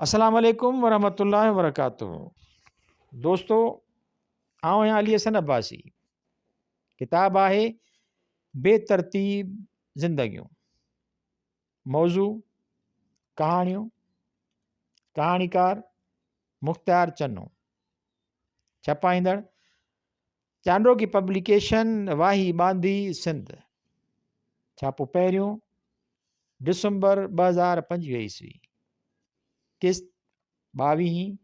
السلام عليڪم ورحمة الله وبرڪاته دوستو آئون آهيان علي حسن عباسي ڪتاب آهي بي ترتيب زندگيون موضوع ڪهاڻيون ڪهاڻيڪار مختيار چنو ڇپائيندڙ چانڊوڪي پبليڪيشن واهي ٻانڌي سنڌ ڇاپو پهريون ڊسمبر 2025 عيسوي قسط ٻاويهين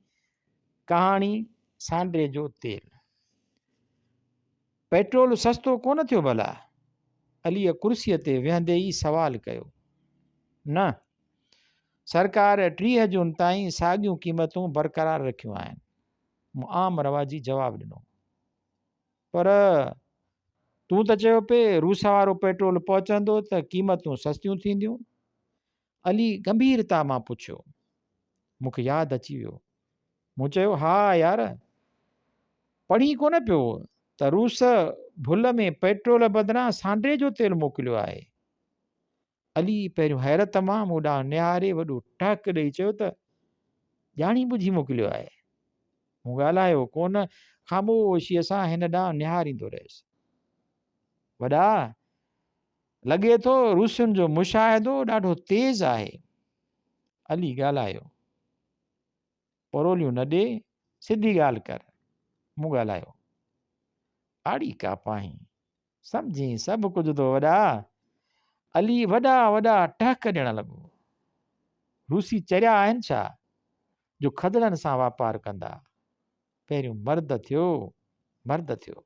ڪهاڻي سانڊري جو تيل پيٽرول سستو ڪونه ٿيو ڀلا؟ عليء ڪرسيء تي ويهندي ئي سوال ڪيو. نه، سرڪار 30 جون تائين ساڳيون قيمتون برقرار رکيون آهن. مون عام رواجي جواب ڏنو. پر تون ته چيو پئي روس وارو پيٽرول پهچندو ته قيمتون سستيون ٿينديون. علي گنڀيرتا مان پڇيو. مون کي ياد اچي ويو. مون چيو، ها يار، پڙهين ڪونه پيو ته روس ڀل ۾ پيٽرول بدران سانڊري جو تيل موڪليو آهي. علي پهريون حيرت مان مون ڏانهن نهاري وڏو ٽهڪ ڏئي چيو ته ڄاڻي ٻجهي موڪليو آهي. مون ڳالهايو ڪونه، خاموشيء سان هن ڏانهن نهاريندو رهيس. وڏا، لڳي ٿو روسين جو مشاهدو ڏاڍو تيز آهي. علي ڳالهايو. پروليون نه ڏي، سڌي ڳالهه ڪر. مون ڳالهايو. آڙي ڪاپاهين، سمجهين سڀ ڪجهه ٿو وڏا. علي وڏا وڏا ٽهڪ ڏيڻ لڳو. روسي چريا آهن ڇا، جو کدڙن سان واپار ڪندا. پهريون مرد ٿيو، مرد ٿيو.